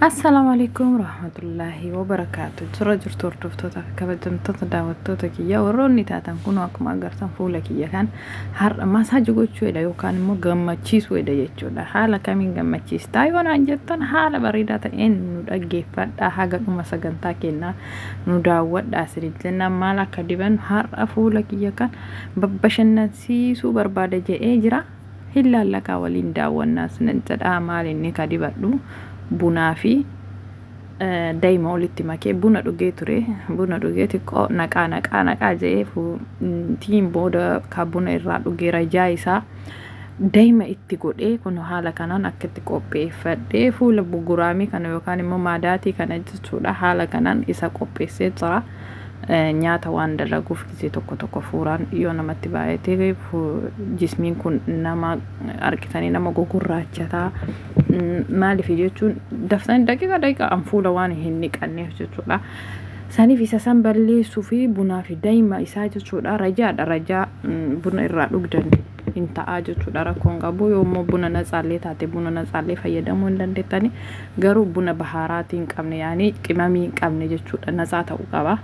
Assalaamu alaikum warahmatullaahi wabarakaatu. Jira jirtu hordoftoota fi kabajamtoota daawwattoota kiyya warroonni taatan kun akkuma agartan fuula kiyya kan har'a massage gochuudha yookaan immoo gammachiisuudha jechuudha. Haala kamiin gammachiistaa yoo naan jettan, haala bareedaa ta'een nu dhaggeeffadhaa, haga dhuma sagantaa kennaa nu daawwadhaa isiniif jennaan. Maal akka dibannu har'a fuula kiyya kan babbashannansiisuu barbaada jedhee jira. Hin laallaqaa, waliin daawwannaa sinan jedhaa. Maal inni ka dibadhu? Bunaa fi daa'ima walitti makee buna dhugee ture. Buna dhugee xiqqoo naqaa naqaa naqaa jedhee tiin booda ka buna irraa dhugee rajaa isaa daa'ima itti godhee kun haala kanaan akka itti qopheeffadhee fuula buguraamii kana yookaan immoo maadaatii kana jechuudha, haala kanaan isa qopheessee jira. Nyaata waan dalaguuf gisee tokko tokko fuuraan yoo namatti baay'ate jismiin kun nama argitanii nama gugurraachataa. Maaliif jechuun daftanii daqiiqa daqiiqaan fuula waan hin dhiqanneef jechuudha. Saniif isa san balleessuu fi bunaa fi daa'ima isaa jechuudha. Rajaadha, rajaa buna irraa dhugdan hin ta'aa jechuudha, rakkoon qabu. Yoommoo buna natsaallee taate, buna natsaallee fayyadamuu hin dandeettani, garuu buna bahaaraatii hin qabne, yaanii qimamii hin qabne jechuudha, natsaa ta'uu qaba.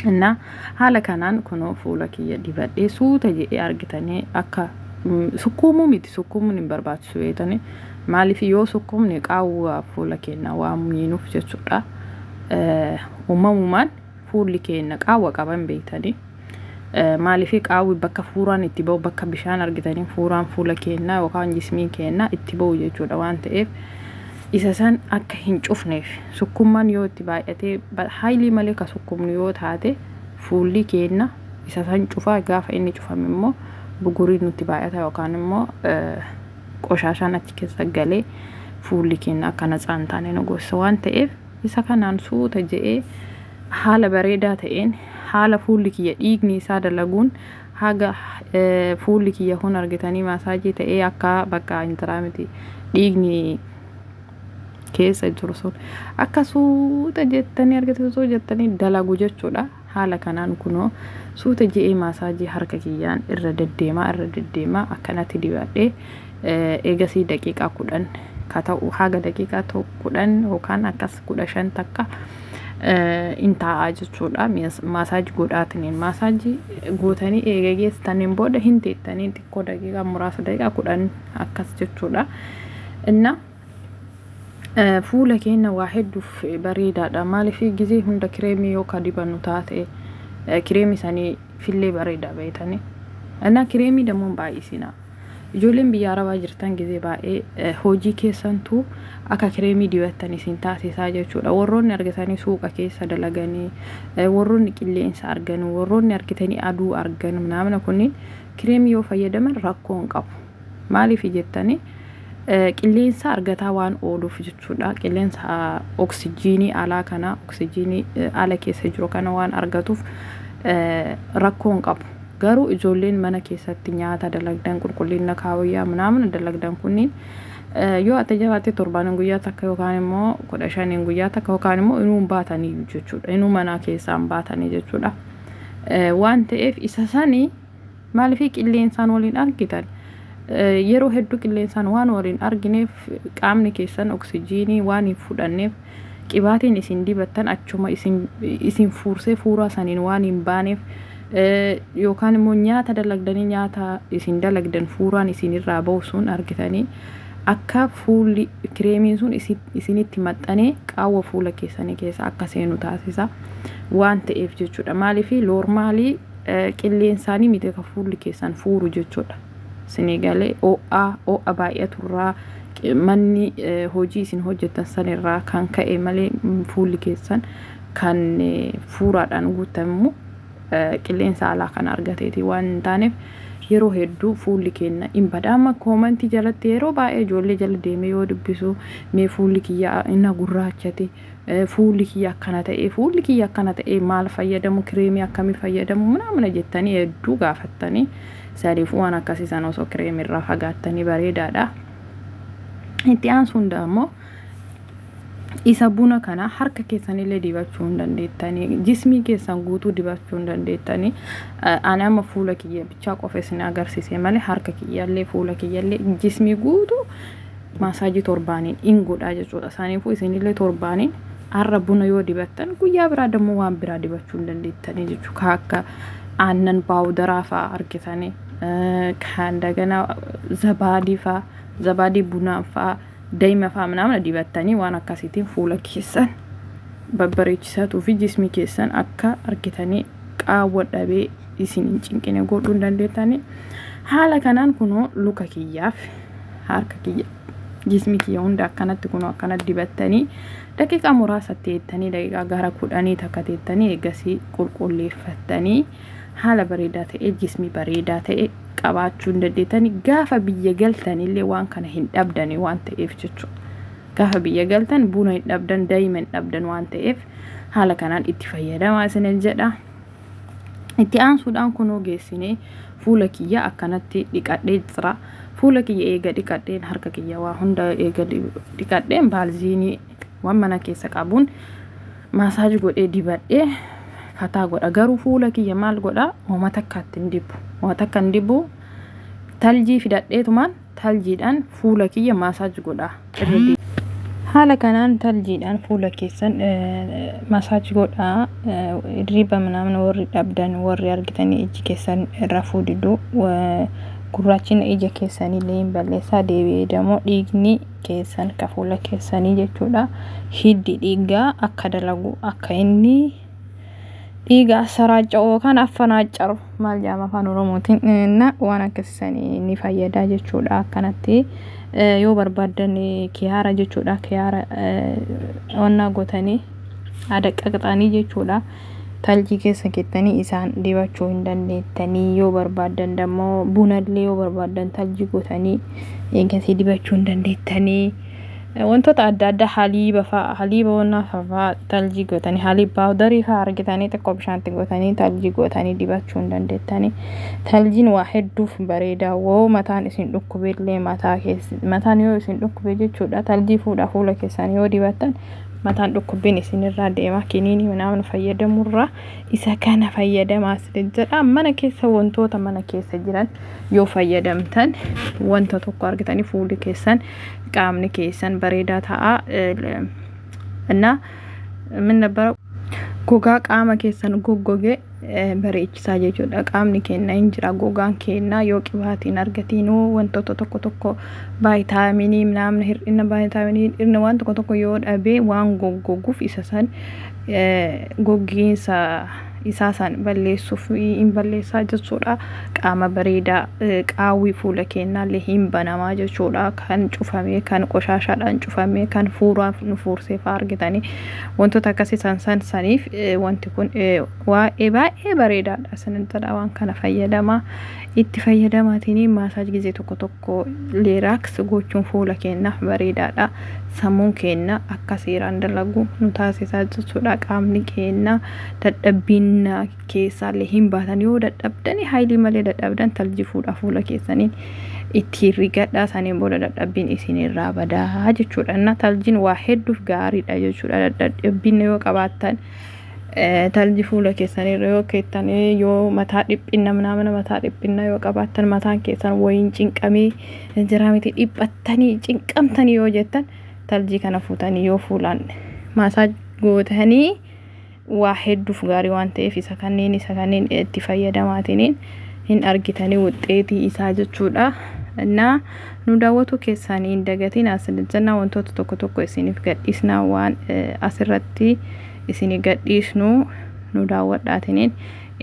Innaa haala kanaan kunoo fuula kiyya dibadhee suuta jedhee argitanii akka sukkuumuu miti, sukkuumuun hin barbaachisu beektanii. Maaliif? Yoo sukkuumne qaawwa fuula keenya waan miinuuf jechuudha. Uumamumaan fuulli keenya qaawwa qaban beektanii. Maaliif? Qaawwi bakka fuuraan itti ba'u, bakka bishaan argitanii fuuraan fuula keenyaa yookaan jismiin keenyaa itti ba'u jechuudha. Waan ta'eef isa san akka hin cufneef sukkummaan yoo itti baay'atee haayilii malee ka sukkumnu yoo taate, fuulli keenya isa san cufaa. Gaafa inni cufame immoo buguriin nutti baay'ata yookaan immoo qoshaashaan achi keessa galee fuulli keenya akka natsaa hin taane nu gosa. Waan ta'eef isa kanaan suuta je'ee haala bareedaa ta'een, haala fuulli kiyya dhiigni isaa dalaguun, haga fuulli kiyya kun argitanii massage ta'ee akka bakka intiraa miti, dhiigni keessa jiru sun akka suuta jettanii argitanii suuta jettanii dalagu jechuudha. Haala kanaan kunoo suuta je'ee massage harka kiyyaan irra deddeemaa irra deddeemaa akkanatti dibadhee, eegasii daqiiqaa 10 ka ta'u, haga daqiiqaa 10 yookaan akkas 15 takka in taa'aa jechuudha. Massage godhaatiniin massage gootanii eega geessitaniin booda hin teettanii xiqqoo daqiiqaa muraasa, daqiiqaa 10 akkas jechuudha. Inna fuula keenya waa hedduuf bareedaadha. Maaliif? Gizee hunda kireemii yoo ka dibannu taate, kireemii sanii fillee bareeda beetanii. Inna kireemii dammoo baay'isinaa. Ijoolleen biyya arabaa jirtan gizee baay'ee hojii keessantu akka kireemii dibattan isin taasisaa jechuudha. Warroonni argatanii suuqa keessa dalaganii, warroonni qilleensa argan, warroonni argitanii aduu argan naamna kunniin kireemii yoo fayyadaman rakkoo hin qabu. Maaliif jettanii, qilleensa argataa waan ooluuf jechuudha. Qilleensa oksijiinii alaa kana, oksijiinii ala keessa jiru kana waan argatuuf rakkoo hin qabu. Garuu ijoolleen mana keessatti nyaata dalagdan, qulqullina kaawayyaa manaamna dalagdan kunniin, yoo ati jabaatte torbaanin guyyaa takka yookaan immoo 15n guyyaa takka yookaan immoo inuu hin baatanii jechuudha. Inuu mana keessaa hin baatanii jechuudha. Waan ta'eef isa sanii maaliif qilleensaan waliin argitan, yeroo hedduu qilleensaan waan waliin argineef, qaamni keessan oksijiinii waan hin fudhanneef, qibaatiin isin dibattan achuma isin fuursee fuuraa saniin waan hin baaneef, yookaan immoo nyaata dalagdanii nyaata isin dalagdan fuuraan isinirraa ba'u sun argitanii akka fuulli kireemiin sun isinitti maxxanee qaawwa fuula keessanii keessa akka seenu taasisa waan ta'eef jechuudha. Maaliif? Normal qilleensaanii miti ka fuulli keessan fuuru jechuudha. Isinii galee? Ho'aa, ho'a baay'aturraa, manni hojii isin hojjettan sanirraa kan ka'e malee fuulli keessan kan fuuraadhaan guutamu qilleensa alaa kan argateeti waan hin taaneef yeroo hedduu fuulli keenya hin bada. Amma comment jalatti yeroo baay'ee ijoollee jala deemee yoo dubbisu, mee fuulli kiyya inni gurraachate, fuulli kiyya akkana ta'e, fuulli kiyya akkana ta'e, maal fayyadamu, kireemii akkamii fayyadamu manaamina jettanii hedduu gaafattanii. Saniif waan akkasii sana osoo kireemii irraa fagaattanii bareedaadha. Itti aansuun immoo isa buna kana harka keessanillee dibachuu hin dandeettanii, jismii keessan guutuu dibachuu hin dandeettanii. Ani amma fuula kiyya bichaa qofa isin agarsiise malee harka kiyyallee, fuula kiyyallee, jismii guutuu Maasaajii torbaaniin in godhaa jechuudha. Isaaniifuu isinillee torbaaniin har'a buna yoo dibattan, guyyaa biraa dammoo waan biraa dibachuu hin dandeettanii jechuudha. Ka akka aannan paawudaraa fa'aa argitanii, kan dagana zabaadii fa'aa, zabaadii bunaa fa'aa, daa'ima fa'aa ምናምን dibattanii, waan akkasiitiin fuula keessan babbareechisatuu fi jismii keessan akka argitanii qaawwa dhabee isin hin cinqine godhuu hin dandeettanii. Haala kanaan kunoo luka kiyyaaf, harka kiyya, jismi kiyya hunda akkanatti kunoo akkanatti dibattanii, daqiiqaa muraasa teettanii, daqiiqaa gara 10 takka teettanii, eegasii qulqulleeffattanii, haala bareedaa ta'e, jismi bareedaa ta'e qabaachuu hin dandeettanii. Gaafa biyya galtanillee waan kana hin dhabdanii waan ta'eef jechuudha. Gaafa biyya galtan buna hin dhabdan, daa'ima hin dhabdan waan ta'eef, haala kanaan itti fayyadamaa isinin jedha. Itti aansuudhaan kunoo geessinee fuula kiyya akkanatti dhiqadhee jira. Fuula kiyya eega dhiqadheen, harka kiyya waa hunda eega dhiqadheen, baalziinii waan mana keessa qabuun massage godhee dibadhee fataa godha. Garuu fuula kiyya maal godha? Hooma takkaatti hin dibu. Hooma takka hin dibu. Taljii fidadheetumaan taljiidhaan fuula kiyya massage godha. Haala kanaan taljiidhaan fuula keessan massage godhaa. Hirriba ምናምን warri dhabdan, warri argitanii ijji keessan rafuu didu, gurraachina ija keessanii hin balleessaa. Deebi'ee dammoo dhiigni keessan ka fuula keessanii jechuudha. Hiddi dhiigaa akka dalagu, akka inni dhiiga asaraaca'u yookaan affanaacaru, maal jedhama afaan Oromootiin, na waan akkasii ni fayyada jechuudha. Akkanatti yoo barbaaddan kiyaara jechuudha, kiyaara onnaa gootanii adaqqaqxanii jechuudha. Taljii keessa keettanii isaan dibachuu hin dandeettanii. Yoo barbaaddan dammoo bunallee yoo barbaaddan taljii gootanii eegasii dibachuu hin dandeettanii. Wantoota adda addaa, haliiba fa'a, haliiba wannaa fa'aa taljii gootanii, haliiba paawudarii fa'aa argitanii xiqqoo bishaanitti gootanii taljii gootanii dibachuu hin dandeettanii. Taljiin waa hedduuf bareeda. Woo mataan isin dhukkubeellee, mataa keessa mataan yoo isin dhukkube jechuudha, taljii fuudhaa fuula keessan yoo dibattan mataan dhukkubbiin isinirraa deema. Kiniinii ምናምን fayyadamurraa isa kana fayyadamaa isin jedha. Mana keessa, wantoota mana keessa jiran yoo fayyadamtan, wanta tokko argitanii fuulli keessan, qaamni keessan bareedaa ta'a. እና ምን ነበረ, gogaa qaama keessan goggoge bareechisaa jechuudha. Qaamni keenya hin jira, gogaan keenya yoo qibaatiin argatiinuu wantoota tokko tokko, vaayitaaminii ምናምን, hir'ina vaayitaaminii, hir'ina waan tokko tokko yoo dhabee waan goggoguuf, isa san goggiinsa isaa san balleessuuf hin balleessaa jechuudha. Qaama bareedaa, qaawwi fuula keenyaallee hin banamaa jechuudha. Kan cufamee, kan qoshaashaadhaan cufamee, kan fuuraaf nu fuursee fa'aa argitanii, wantoota akkasii san san saniif wanti kun waa'ee baay'ee bareedaadha. Isin jedha, waan kana fayyadamaa, itti fayyadamaatiin massage gizee tokko tokko relax gochuun fuula keenyaaf bareedaadha. Sammuun keenya akka seeraan dalagu nu taasisaa jechuudha. Qaamni keenya dadhabbiin keessaallee hin baatan. Yoo dadhabdani, haayilii malee dadhabdan, taljii fuudhaa fuula keessaniin ittiin rigadhaa. Saniin booda dadhabbiin isinirraa badaa jechuudha. እና taljiin waa hedduuf gaariidha jechuudha. Dadhabbiin yoo qabaattan, talji fuula keessanirra yoo keettan, yoo mataa dhiphinna ምናምን, mataa dhiphinna yoo qabaattan, mataan keessan wayiin cinqamee jira miti, dhiphattanii cinqamtanii yoo jettan, taljii kana fuutanii yoo fuulaan massage gootanii waa hedduuf gaarii waan ta'eef, isa kanneen itti fayyadamaatiniin hin argitanii wuxxeetii isaa jechuudha. እና nu daawwatu keessanii hin dagatiin as jennaa. Wantoota tokko tokko isiniif gadhiisnaa, waan asirratti isinii gadhiisnu nu daawwadhaatiniin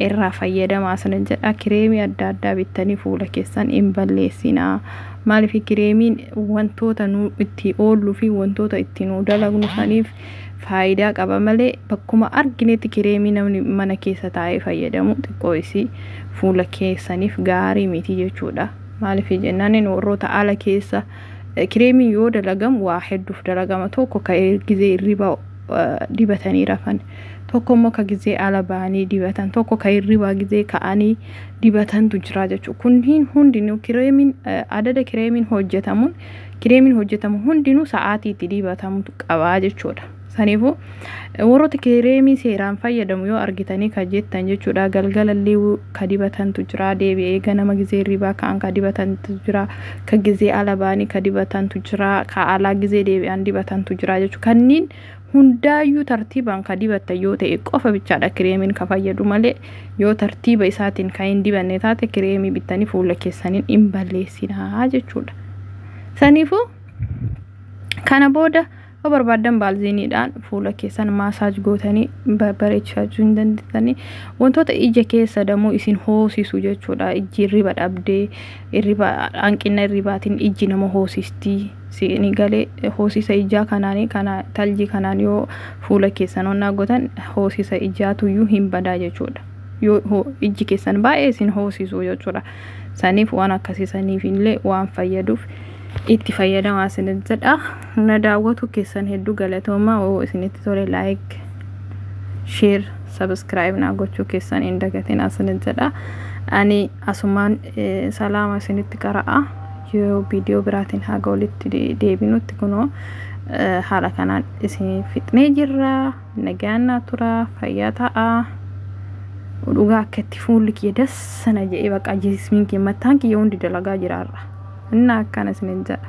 irraa fayyadamaa asina jedha. Kireemii adda addaa bittanii fuula keessan hin balleessinaa. Maaliif? Kireemiin wantoota nu itti oolluu fi wantoota itti nu dalagnu saniif faayidaa qaba malee, bakkuma arginetti kireemii namni mana keessa taa'ee fayyadamu xiqqoo isii fuula keessaniif gaarii miti jechuudha. Maaliif jennaan, warroota ala keessa kireemiin yoo dalagamu waa hedduuf dalagama. Tokko ka gizee hirriba dibatanii rafan, tokko immoo ka gizee ala ba'anii dibatan, tokko ka hirribaa gizee ka'anii dibatantu jira jechuudha. Kunniin hundinuu kireemiin adada kireemiin hojjetamuun, kireemiin hojjetamu hundinuu sa'aatii itti dibatamu qabaa jechuudha. Saniifuu warroota kireemii seeraan fayyadamu yoo argitanii ka jettan jechuudha, galgalallee ka dibatantu jira, deebi'ee ganama gizee hirribaa ka'an ka dibatantu jira, ka gizee ala ba'anii ka dibatantu jira, ka alaa gizee deebi'an dibatantu jira jechuudha. Kanniin hundaayyuu tartiibaan ka dibattan yoo ta'e qofa bichaadha kireemiin ka fayyadu malee, yoo tartiiba isaatiin kan hin dibanne taate kireemii bittanii fuula keessaniin hin balleessinaa jechuudha. Saniifuu kana booda yoo barbaaddan baalziiniidhaan fuula keessan massage gootanii bareechifachuu hin dandeessanii. Wantoota ija keessa dammoo isin hoosisu jechuudha. Ijji hirriba dhabdee, hirriba hanqina hirribaatiin ijji nama hoosistii ni galee, hoosisa ijaa kanaanii kana taljii kanaan yoo fuula keessan onnaa gootan hoosisa ijaatuyyuu hin badaa jechuudha. Yoo ijji keessan baay'ee isin hoosisu jechuudha. Saniif waan akkasii saniif illee waan fayyaduuf itti fayyadamaa isin jedha. Na daawwatu keessan hedduu galatooma. Oo isinitti tole, like, share, subscribe naa gochuu keessan hin dagatin isin jedha. Ani asumaan salaama isinitti qara'a. Yoo viidiyoo biraatiin haga walitti deebinutti, kunoo haala kanaan isin fixnee jirra. Nagaan naa tura, fayyaa ta'a. Dhugaa akka itti fuulli kiyya dassana jedhee, bakka jismiin kiyya, mataan kiyya hundi dalagaa jira har'a. Innaa akkana isinin jedha.